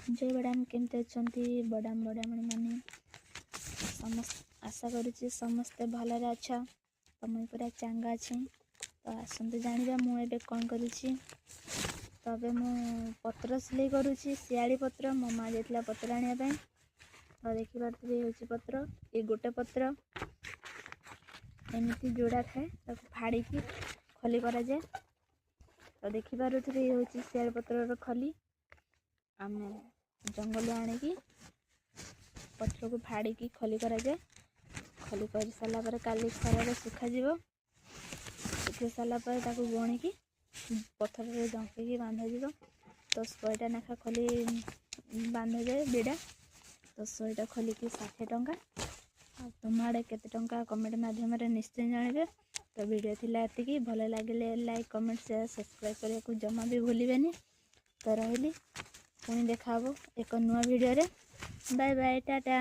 ଜୟ madam, କେମିତି ଅଛନ୍ତି ବଡ଼ାମ ବଡ଼ାମଣୀ ମାନେ ସମସ୍ତେ? ଆଶା କରୁଛି ସମସ୍ତେ ଭଲରେ ଅଛ। ତ ମୁଇଁ ପୁରା ଚାଙ୍ଗା ଅଛି। ତ ଆସନ୍ତୁ ଜାଣିବା ମୁଁ ଏବେ କ'ଣ କରୁଛି। ତ ଏବେ ମୁଁ ପତ୍ର ସିଲେଇ କରୁଛି, ଶିଆଳି ପତ୍ର। ମୋ ମା' ଯାଇଥିଲା ପତ୍ର ଆଣିବା ପାଇଁ। ତ ଦେଖିପାରୁଥିବେ, ହେଉଛି ପତ୍ର। ଏ ଗୋଟେ ପତ୍ର ଏମିତି ଯୋଡ଼ା ଥାଏ, ତାକୁ ଫାଡ଼ିକି ଖଲି କରାଯାଏ। ତ ଦେଖିପାରୁଥିବେ, ଇଏ ହେଉଛି ଶିଆଳି ପତ୍ରର ଖଲି। ଆମେ ଜଙ୍ଗଲରୁ ଆଣିକି ପତ୍ରକୁ ଫାଡ଼ିକି ଖଲି କରାଯାଏ। ଖଲି କରିସାରିଲା ପରେ କାଲି ଖରାରେ ଶୁଖାଯିବ। ଶୁଖି ସାରିଲା ପରେ ତାକୁ ଗଣିକି ପଥରରେ ଜଙ୍କିକି ବାନ୍ଧାଯିବ। ତ 100ଟା ଲେଖା ଖଲି ବାନ୍ଧାଯାଏ ବିଡ଼ା। ତ 100ଟା ଖଲିକି 60 ଟଙ୍କା। ଆଉ ତୁମ ଆଡ଼େ କେତେ ଟଙ୍କା, କମେଣ୍ଟ ମାଧ୍ୟମରେ ନିଶ୍ଚୟ ଜଣାଇବେ। ତ ଭିଡ଼ିଓ ଥିଲା ଏତିକି। ଭଲ ଲାଗିଲେ ଲାଇକ୍, କମେଣ୍ଟ, ସେୟାର, ସବସ୍କ୍ରାଇବ୍ କରିବାକୁ ଜମା ବି ଭୁଲିବେନି। ତ ରହିଲି, ପୁଣି ଦେଖା ହେବ ଏକ ନୂଆ ଭିଡ଼ିଓରେ। Bye bye, tata.